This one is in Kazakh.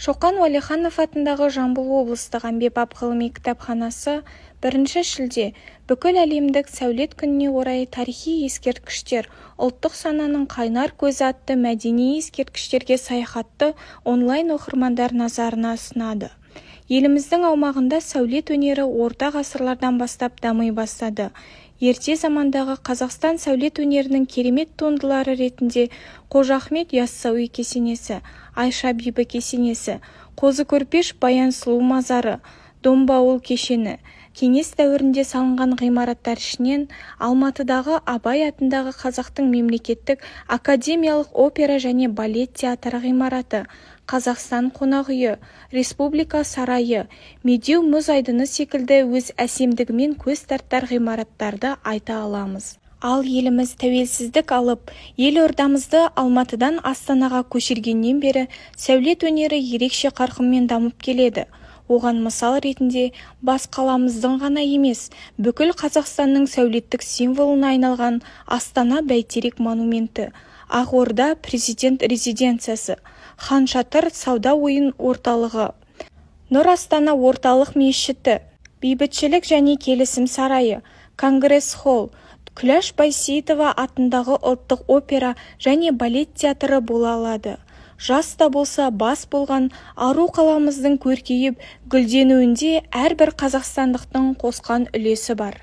Шоқан Уәлиханов атындағы Жамбыл облыстық әмбебап ғылыми кітапханасы 1 шілде, Бүкіләлемдік сәулет күніне орай «Тарихи ескерткіштер – ұлттық сананың қайнар көзі» атты мәдени ескерткіштерге саяхатты онлайн оқырмандар назарына ұсынады. Еліміздің аумағында сәулет өнері орта ғасырлардан бастап дами бастады. Ерте замандағы Қазақстан сәулет өнерінің керемет туындылары ретінде Қожа Ахмет Яссауи кесенесі, Айша бибі кесенесі, Қозы Көрпеш – Баян сұлу мазары, Домбауыл кешені, Кеңес дәуірінде салынған ғимараттар ішінен Алматыдағы Абай атындағы Қазақтың мемлекеттік академиялық опера және балет театры ғимараты, Қазақстан қонақ үйі, Республика сарайы, Медеу мұз айдыны секілді өз әсемдігімен көз тартар ғимараттарды айта аламыз. Ал еліміз тәуелсіздік алып, елордамызды Алматыдан Астанаға көшіргеннен бері сәулет өнері ерекше қарқынмен дамып келеді. Оған мысал ретінде бас қаламыздың ғана емес, бүкіл Қазақстанның сәулеттік символына айналған Астана Бәйтерек монументі, Ақорда президент резиденциясы, Хан Шатыр сауда-ойын орталығы, Нұр Астана орталық мешіті, Бейбітшілік және келісім сарайы, Конгресс-холл, Күләш Байсейітова атындағы ұлттық опера және балет театры бола алады. Жас та болса бас болған ару қаламыздың көркейіп, гүлденуінде әрбір қазақстандықтың қосқан үлесі бар.